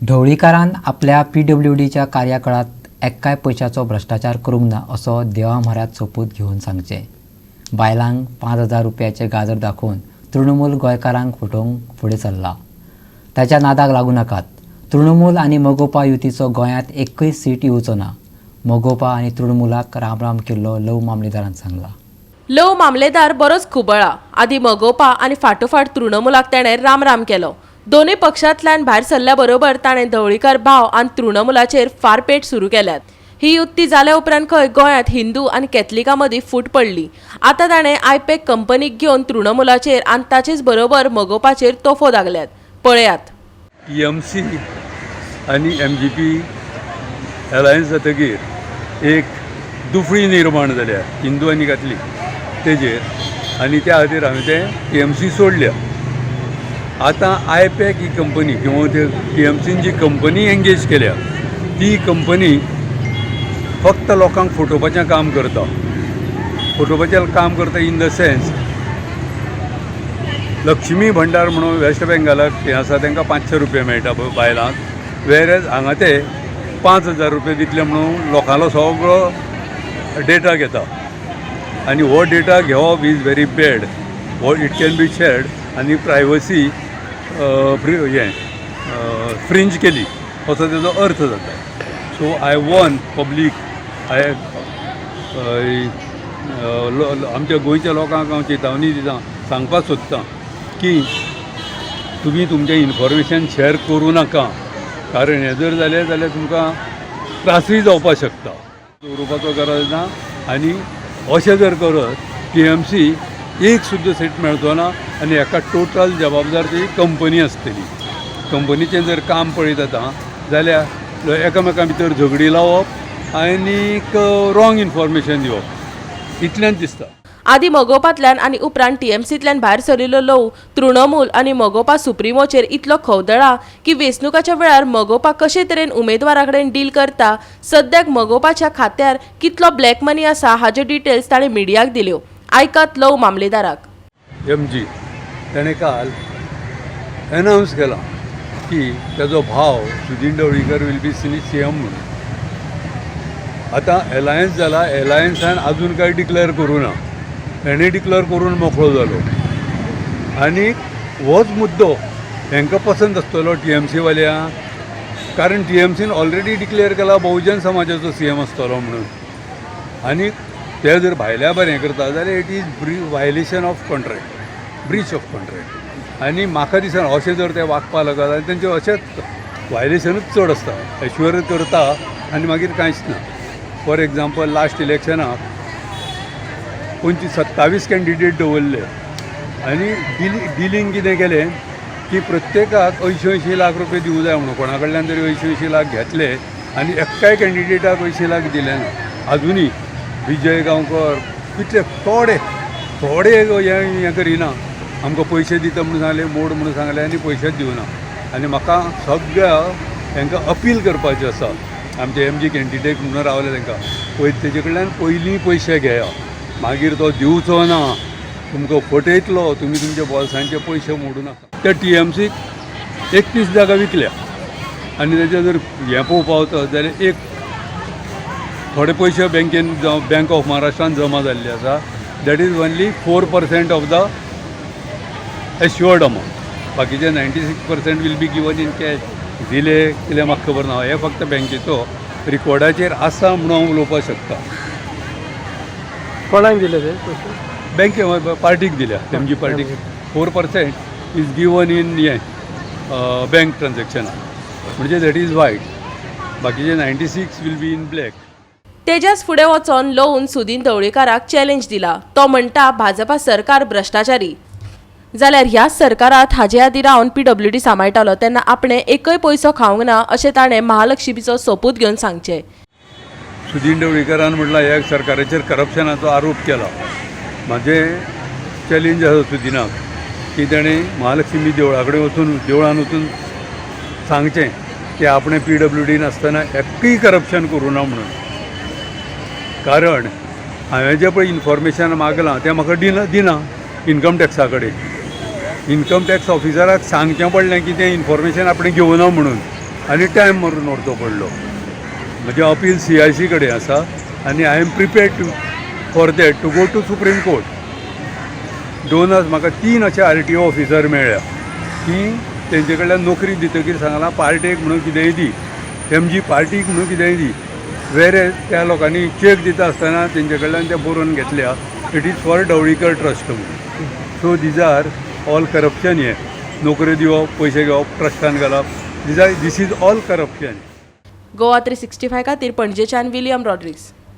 ढवळीकारान आपल्या पीडब्ल्यूडीच्या कार्यकाळात एक्काय पयशाचो भ्रश्टाचार करूंक ना असो देवा म्हऱ्यांत सोपूत घेवन सांगचें. बायलांक 5,000 रुपयाचे गाजर दाखोवन तृणमूल गोंयकारांक फटोवंक फुडें सरला, ताच्या नादाक लागूं नाकात. तृणमूल आनी मगोपा युतीचो गोंयांत एकूय सीट येवचो ना. मगोपा आनी तृणमूलाक रामराम केल्लो लव मामलेदारान सांगला. लव मामलेदार बरोच खुबळा. आदी मगोपा आनी फाटोफाट तृणमूलाक ताणें रामराम केलो. दोनूय पक्षांतल्यान भायर सरल्या बरोबर ताणें ढवळीकार भाव आनी तृणमूलाचेर फारपेट सुरू केल्यात. ही युती जाल्या उपरांत खंय गोंयांत हिंदू आनी कॅथलिकां मदीं फूट पडली. आतां ताणें आयपॅक कंपनीक घेवन तृणमूलाचेर आनी ताचेच बरोबर मगोपाचेर तोफो दागल्यात. पळयात. टीएमसी आनी एमजीपी एलायन्स जातकीर एक दुफळी निर्माण जाल्या हिंदू आनी कॅथलीक तेजेर आनी त्या खातीर हांवें तें टीएमसी सोडल्या. आतां आयपॅक ही कंपनी किंवा ते टीएमसीन जी कंपनी एंगेज केल्या ती कंपनी फक्त लोकांक फटोवपाचें काम करता. फटोवपाचें काम करता इन the sense, Lakshmi भंडार म्हणून वेस्ट बेंगालाक हें आसा, तांकां 500 रुपया मेळटा बायलांक, वेर हांगा ते 5,000 रुपया दितले म्हणून लोकांलो सगळो डेटा घेता आनी हो डेटा घेवप is very bad. हो it can be shared आनी प्रायवसी हें इन्फ्रिंज केली असो तेजो अर्थ जाता. So I warn public, I आमच्या गोंयच्या लोकांक हांव चेतावणी दिता, सांगपाक सोदतां की तुमी तुमचें इन्फॉर्मेशन शेअर करूं नाका, कारण हें जर जालें जाल्यार तुमकां त्रासूय जावपाक शकता. दवरुपाचो गरज ना आनी अशें जर करत टीएमसी एक सुद्दां सीट मेळचो ना आनी हेका टोटल जबाबदार ती कंपनी आसतली. कंपनीचें जर काम पळयत आतां जाल्यार एकामेकां भितर झगडीं लावप आनीक रॉंग इन्फॉर्मेशन दिवप इतलेंच दिसता. आदी मगोपांतल्यान आनी उपरांत टीएमसींतल्यान भायर सरिल्लो लोव तृणमूल आनी मगोपा सुप्रिमोचेर इतलो खवदळा की वेंचणुकाच्या वेळार मगोपा कशे तरेन उमेदवारा कडेन डील करता, सद्याक मगोपाच्या खात्यार कितलो ब्लॅक मनी आसा हाच्यो डिटेल्स ताणें मिडियाक दिल्यो. आयकात लव मामलेदाराक. एमजी ताणें काल एनावन्स केलां की ताजो भाव Sudin Dhavalikar will be CM म्हणून. आतां एलायन्स जाला, एलायन्सान अजून कांय डिक्लेअर करूं ना. हेणें डिक्लेअर करून मोकळो जालो आनी होच मुद्दो हेंकां पसंत आसतलो टीएमसी वाल्यांक, कारण टीएमसीन ऑलरेडी डिक्लेअर केला बहुजन समाजाचो सीएम आसतलो म्हणून. आनी ते जर भायल्या भायर हें करता जाल्यार it is violation of contract, breach of contract. आनी म्हाका दिसना अशें जर ते वागपाक लागत जाल्यार तेंचें अशेंच वायलेशनूच चड आसता. एश्युअर करता आनी मागीर कांयच ना. फॉर एग्जाम्पल, लास्ट इलेक्शनाक 25 27 कॅन्डिडेट दवरले आनी डिलींग कितें केलें की प्रत्येकाक 80-80 लाख रुपया दिवं जाय म्हणून कोणा कडल्यान तरी 80-80 लाख घेतले आनी एक्काय कॅन्डिडेटाक 80 लाख दिले ना. आजुनूय विजय गांवकर कितले थोडे थोडे हें हें करिना, आमकां पयशे दिता म्हणून सांगले, मोड म्हणून सांगले आनी पयशेच दिवना. आनी म्हाका सगळ्या हांकां अपील करपाचें आसा, आमचे एमजी कॅन्डिडेट म्हणून रावले तांकां पय, तेजे कडल्यान पयलीं पयशे घेया, मागीर तो दिवचो ना, तुमकां फटयतलो, तुमी तुमच्या बोल्सांचे पयशे मोडू नाका. त्या टीएमसीक 31 जागा विकल्या आनी तेजे जर हें पळोवपा वचत जाल्यार एक थोडे पयशे बँकेन जावं बँक ऑफ महाराष्ट्रान जमा जाल्ले आसा. That is only 4% of the assured amount. बाकीचे 96% will be given in cash. दिले कितें म्हाका खबर ना. हें फक्त बँकेचो रिकॉर्डाचेर आसा म्हणून हांव उलोवपाक शकता. कोणाक दिले ते पयशे? बँके पार्टीक दिल्या, एमजी पार्टीक. 4% is given in हें बँक ट्रान्झॅक्शनान, म्हणजे that is वायट. बाकीचे 96 will be in black. Tejas फुडें वचोन लोवून सुदीन ढवळीकाराक चॅलेंज दिला. तो म्हणटा, भाजपा सरकार भ्रश्टाचारी जाल्यार ह्याच सरकारात हाजे आदीं रावन पीडब्ल्यूडी सांबाळटालो तेन्ना आपणें एकय पयसो खावंक ना अशें ताणें महालक्ष्मीचो सोपूत घेवन सांगचें. सुदीन ढवळीकरान म्हटलां, ह्या सरकाराचेर करप्शनाचो आरोप केला. म्हाजें चॅलेंज आसा सुदिनाक की ताणें महालक्ष्मी देवळा कडेन वचून, देवळान वचून सांगचें की आपणें पीडब्ल्यूडीन आसतना एकूय करप्शन करूं ना म्हणून. कारण हांवें जें पळय इन्फॉर्मेशन मागलां तें म्हाका दिना दिना. इन्कम टॅक्सा कडेन, इन्कम टॅक्स ऑफिसराक सांगचें पडलें की तें इन्फॉर्मेशन आपणें घेवना म्हणून. आनी टायम मारून व्हरचो पडलो. म्हजें अपील CIC कडेन आसा आनी I am prepared to for that to go to Supreme Court. दोन म्हाका तीन अशे RTO officer मेळ्ळ्या की तेंचे कडल्यान नोकरी दितकीर सांगलां पार्टेक म्हणून कितेंय दी, एमजी पार्टीक म्हणून कितेंय दी. वेर त्या लोकांनी चॅक दिता आसतना तेंचे कडल्यान ते बरोवन घेतल्या it is for Dhavalikar trust म्हणून. So these are all corruption. हे नोकऱ्यो दिवप, पयशे घेवप, ट्रस्टान घालप, these are this is all corruption. Goa 365 खातीर पणजेच्यान विलियम रॉड्रिग्स.